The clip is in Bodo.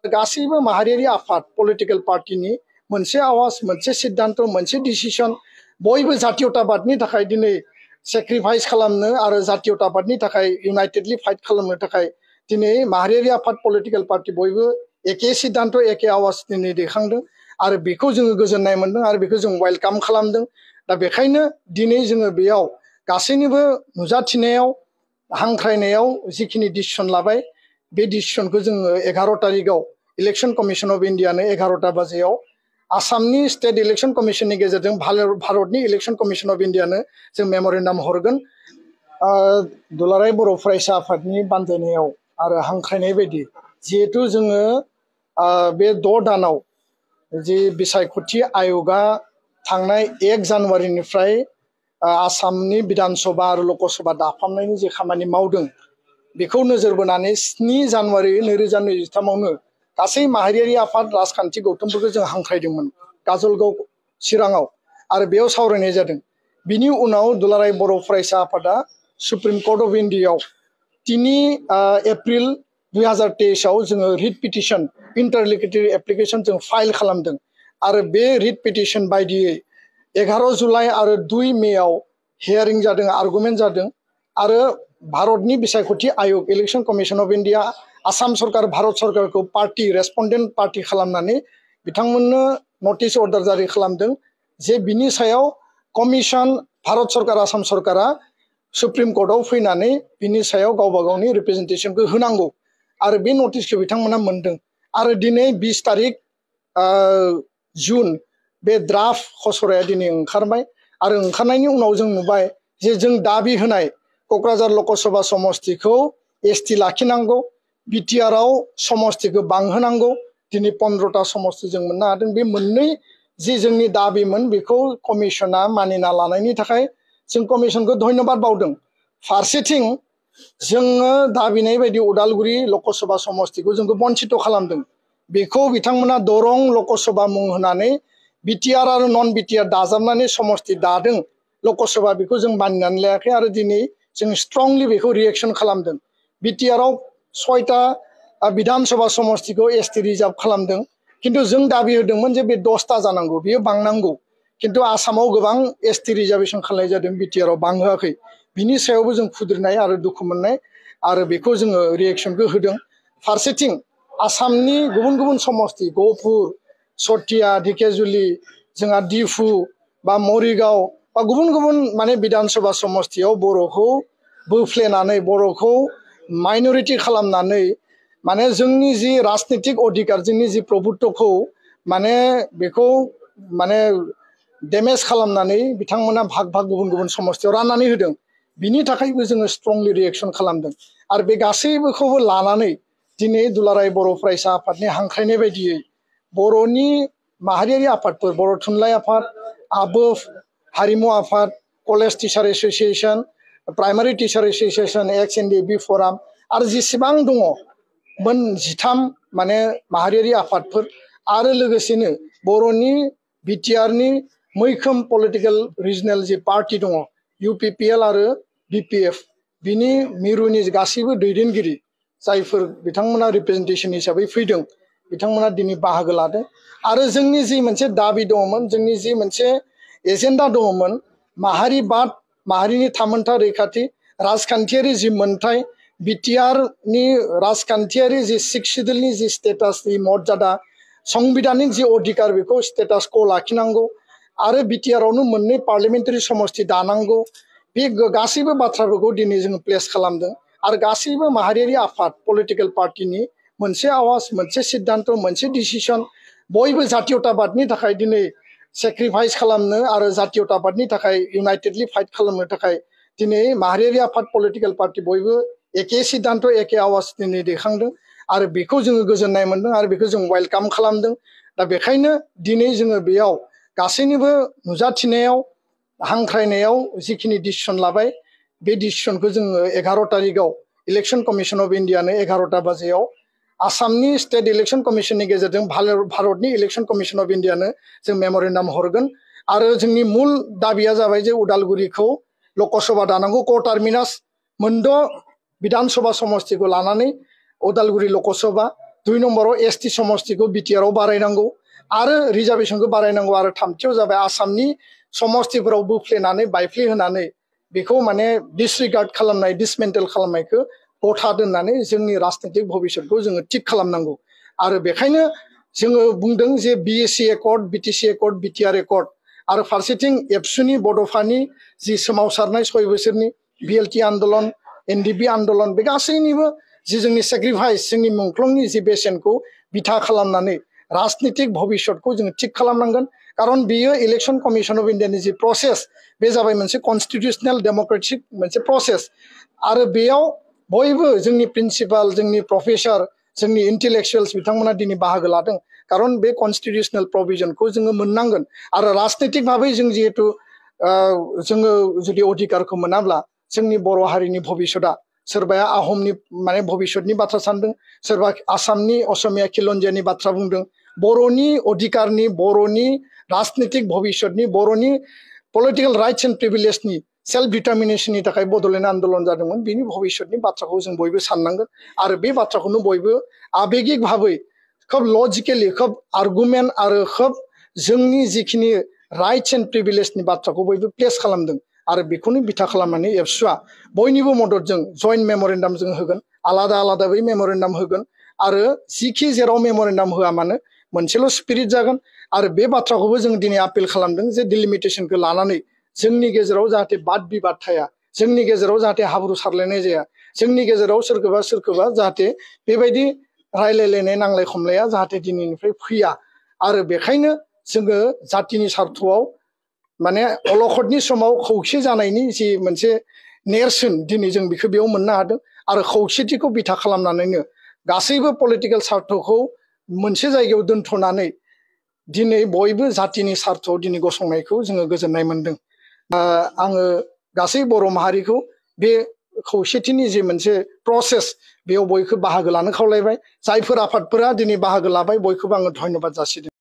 गासैबो माहारियारि आफाद पलिटिकल पार्टीनि मोनसे आवाज मोनसे सिद्धांत मोनसे डिसिसन बयबो जातीयताबादनि थाखाय दिनै सेक्रिफाइस खालामनो आरो जातीयताबादनि थाखाय इउनाइटेडलि फाइट खालामनो थाखाय दिनै माहारियारि आफाद पलिटिकल पार्टी बयबो एखे सिद्धांत एखे आवाज दिनै दैखांदों आरो बेखौ जोङो गोजोननाय मोनदों आरो बेखौ जों वेलकाम खालामदों। दा बेखायनो दिनै जोङो बेयाव गासैनिबो नुजाथिनायाव हांख्रायनायाव जिखिनि डिसिसन लाबाय बे डिसिसनखौ जोङो 11 तारिखआव इलेक्शन कमिशन अफ इन्डियानो 11टा बाजियाव आसामनि स्टेट इलेक्शन कमिशननि गेजेरजों भारतनि इलेक्शन कमिशन अफ इन्डियानो जों मेमोरेन्डाम हरगोन। दुलाराय बर' फरायसा आफादनि बानजायनायाव आरो हांख्रायनाय बायदि जिहेतु जोङो बे 6 दानाव जि बिसायख'थि आय'गा थांनाय 1 जानुवारिनिफ्राय आसामनि बिधानसभा आरो लकसभा दाफामनायनि जे खामानि मावदों बेखौ नोजोर बोनानै 7 जानुवारि 2023आवनो गासै माहारियारि आफाद राजखान्थि गौथुमफोरखौ जों हांख्रायदोंमोन काजलगाव चिराङाव आरो बेयाव सावरायनाय जादों। बिनि उनाव दुलाराय बर' फरायसा आफादा सुप्रिम कर्ट अफ इन्डियायाव 3 एप्रिल 2023आव जोङो रिट पिटिशन इन्टारलिगेटरी एप्लिकेशन जों फाइल खालामदों आरो बे रिट पिटिशन बायदियै 11 जुलाइ आरो 2 मेआव हियारिं जादों आर्गुमेन्ट जादों आरो भारतनि बिसायख'थि आयोग election commission of India Assam सरकार भारत सरकार को पार्टी रेस्पन्डेन्ट पार्टी खालामनानै बिथांमोननो नटिस अर्डार जारि खालामदों जे बिनि सायाव कमिशन भारत सरकार आसाम सरकारा सुप्रिम कर्टआव फैनानै बिनि सायाव गावबा गावनि रिप्रेजेन्टेशनखौ होनांगौ आरो बे नटिसखौ बिथांमोना मोनदों आरो दिनै 20 तारिख जुन बे ड्राफ्ट खसराया दिनै ओंखारबाय आरो ओंखारनायनि उनाव जों नुबाय जे जों दाबि होनाय क'क्राझार लकसभा समष्टिखौ एसटि लाखिनांगौ बिटिआरआव समष्टिखौ बांहोनांगौ दिनै 15टा समष्टि जों मोननो हादों। बे मोननै जि जोंनि दाबिमोन बेखौ कमिशना मानिना लानायनि थाखाय जों कमिशनखौ धन्यबाद बावदों। फारसेथिं जोङो दाबिनाय बायदि उदालगुरि लकसभा समष्टिखौ जोंखौ बन्चित खालामदों बेखौ बिथांमोना दरं लकसभा मुं होनानै बिटिआर आरो नन बिटिआर दाजाबनानै समष्टि दादों लकसभा बेखौ जों मानिनानै लायाखै आरो दिनै जों स्ट्रंलि बेखौ रिएक्शन खालामदों। बिटिआरआव 6टा विधानसभा समष्टिखौ एसटि रिजार्भ खालामदों किन्तु जों दाबि होदोंमोन जे बे 10टा जानांगौ बेयो बांनांगौ किन्तु आसामाव गोबां एसटि रिजार्भेशन खालामनाय जादों बिटिआरआव बांहोआखै बिनि सायावबो जों खुद्रिनाय आरो दुखु मोननाय आरो बेखौ जोङो रिएक्शनखौ होदों। फारसेथिं आसामनि गुबुन गुबुन समष्टि गहपुर सथिया ढेकियाजुलि जोंहा डिफु बा मरिगाव बा गुबुन गुबुन माने विधानसभा समष्टियाव बर'खौ बोफ्लेनानै बर'खौ माइनरिटी खालामनानै माने जोंनि जि राजनीतिक अधिकार जोंनि जि प्रभुत्वखौ माने बेखौ माने डेमेज खालामनानै बिथांमोना भाग भाग गुबुन गुबुन समष्टियाव राननानै होदों बिनि थाखायबो जोङो स्ट्रंलि रिएक्शन खालामदों आरो बे गासैबोखौबो लानानै दिनै दुलाराय बर' फरायसा आफादनि हांख्रायनाय बायदियै बर'नि माहारियारि आफादफोर बर' थुनलाइ आफाद आबोफ हारिमु आफाद college teacher association primary teacher association ex NDFB forum आरो जेसेबां दङ मोन 13 माने माहारियारि आफादफोर आरो लोगोसेनो बर'नि बिटिआरनि मैखोम पलिटिकल रिजनेल जि पार्टी दङ इउपिपिएल आरो बिपिएफ बिनि मिरुनि गासैबो दैदेनगिरि जायफोर बिथांमोना रिप्रेजेन्टेशन हिसाबै फैदों बिथांमोना दिनै बाहागो लादों आरो जोंनि जि मोनसे दाबि दङमोन जोंनि जि मोनसे एजेन्डा दङमोन माहारिबाद माहारिनि थामोनथा रैखाथि राजखान्थियारि जि मोनथाय बिटिआरनि राजखान्थियारि जि 6 सिडिउलनि जि स्टेटासनि मर्यादा संबिधानिक जि अधिकार बेखौ स्टेटासखौ लाखिनांगौ आरो बिटिआरआवनो मोननै पार्लियामेन्टारि समष्टि दानांगौ बे गासैबो बाथ्राफोरखौ दिनै जों प्लेस खालामदों आरो गासैबो माहारियारि आफाद पलिटिकल पार्टीनि मोनसे आवाज मोनसे सिद्धांत मोनसे डिसिसन बयबो जातीयताबादनि थाखाय दिनै सेक्रिफाइस खालामनो आरो जातीयताबादनि थाखाय इउनाइटेडलि फाइट खालामनो थाखाय दिनै माहारियारि आफाद पलिटिकल पार्टी बयबो एखे सिद्धांत एखे आवाज दिनै दैखांदों आरो बेखौ जोङो गोजोननाय मोनदों आरो बेखौ जों वेलकाम खालामदों। दा बेखायनो दिनै जोङो बेयाव गासैनिबो नुजाथिनायाव हांख्रायनायाव जिखिनि डिसिसन लाबाय बे डिसिसनखौ जोङो 11 तारिखआव इलेक्शन कमिशन अफ इन्डियानो 11टा बाजियाव आसामनि स्टेट इलेक्शन कमिशननि गेजेरजों भारतनि इलेक्शन कमिशन अफ इन्डियानो जों मेमोरेन्डाम हरगोन आरो जोंनि मूल दाबिया जाबाय जे उदालगुरिखौ लकसभा दानांगौ क टार्मिनास मोनद' विधानसभा समष्टिखौ लानानै उदालगुरि लकसभा 2 नम्बराव एसटी समष्टिखौ बिटिआरआव बारायनांगौ आरो रिजार्भेशनखौ बारायनांगौ आरो थामथियाव जाबाय आसामनि समष्टिफोराव बोफ्लेनानै बायफ्लेहोनानै बेखौ माने डिसरिगार्ड खालामनाय डिसमेन्टेल खालामनायखौ गथा दोननानै जोंनि राजनीतिक भबिष्यतखौ जोङो थिक खालामनांगौ आरो बेखायनो जोङो बुंदों जे BAC accord BTC accord BTR accord आरो फारसेथिं एबसुनि बड'फानि जि सोमावसारनाय 6 बोसोरनि बिएलटि आन्दलन एनडिपि आन्दलन बे गासैनिबो जि जोंनि सेक्रिफाइस जोंनि मुंख्लंनि जि बेसेनखौ बिथा खालामनानै राजनीतिक भबिष्यतखौ जोङो थिक खालामनांगोन कारण बेयो इलेक्शन कमिशन अफ इन्डियानि जि प्रसेस बे जाबाय मोनसे कन्स्टिटिउशनेल डेमोक्रेटिक मोनसे प्रसेस आरो बेयाव बयबो जोंनि प्रिन्सिपाल जोंनि प्रफेसर जोंनि इन्टेलेक्चुवेल्स बिथांमोना दिनै बाहागो लादों कारण बे कन्स्टिटिउशनेल प्रभिजनखौ जोङो मोननांगोन आरो राजनीतिक भाबै जों जिहेतु जोङो जुदि अधिकारखौ मोनाब्ला जोंनि बर' हारिनि भबिष्यतआ सोरबाया आहमनि माने भबिष्यतनि बाथ्रा सानदों सोरबा आसामनि असमिया खिलन्जियानि बाथ्रा बुंदों बर'नि अधिकारनि बर'नि राजनीतिक भबिष्यतनि बर'नि पलिटिकल राइट्स एन्ड प्रिभिलेजनि सेल्फ डिटारमिनेशननि थाखाय बड'लेण्ड आन्दलन जादोंमोन बिनि भबिष्यतनि बाथ्राखौ जों बयबो साननांगोन आरो बे बाथ्राखौनो बयबो आबेगिक भाबै खोब लजिकेलि खोब आर्गुमेन्ट आरो खोब जोंनि जिखिनि राइट्स एन्ड प्रिभिलेजनि बाथ्राखौ बयबो प्लेस खालामदों आरो बेखौनो बिथा खालामनानै एबसुआ बयनिबो मददजों जइन्ट मेमरेन्डाम जों होगोन आलादा आलादा बै मेमरेन्डाम होगोन आरो जिखि जेराव मेमरेन्डाम होआ मानो मोनसेल' स्पिरिट जागोन आरो बे बाथ्राखौबो जों दिनै आपिल खालामदों जे डिलिमिटेशनखौ लानानै जोंनि गेजेराव जाहाथे बाद बिबाद थाया जोंनि गेजेराव जाहाथे हाब्रु सारलायनाय जाया जोंनि गेजेराव सोरखौबा जाहाथे बेबायदि रायलायलायनाय नांलाय खमलाया जाहाथे दिनैनिफ्राय फैया आरो बेखायनो जोङो जातिनि सार्थआव माने अलखदनि समाव खौसे जानायनि जि मोनसे नेरसोन दिनै जों बेखौ बेयाव मोननो हादों आरो खौसेथिखौ बिथा खालामनानैनो गासैबो पलिटिकेल सार्थखौ मोनसे जायगायाव दोनथ'नानै दिनै बयबो जातिनि सार्थआव दिनै गसंनायखौ जोङो गोजोननाय मोनदों आङो गासै बर' माहारिखौ बे खौसेथिनि जे मोनसे प्रसेस बेयाव बयखौ बाहागो लानो खावलायबाय जायफोर आफादफोरा दिनै बाहागो लाबाय बयखौबो आङो धन्यबाद जासिदों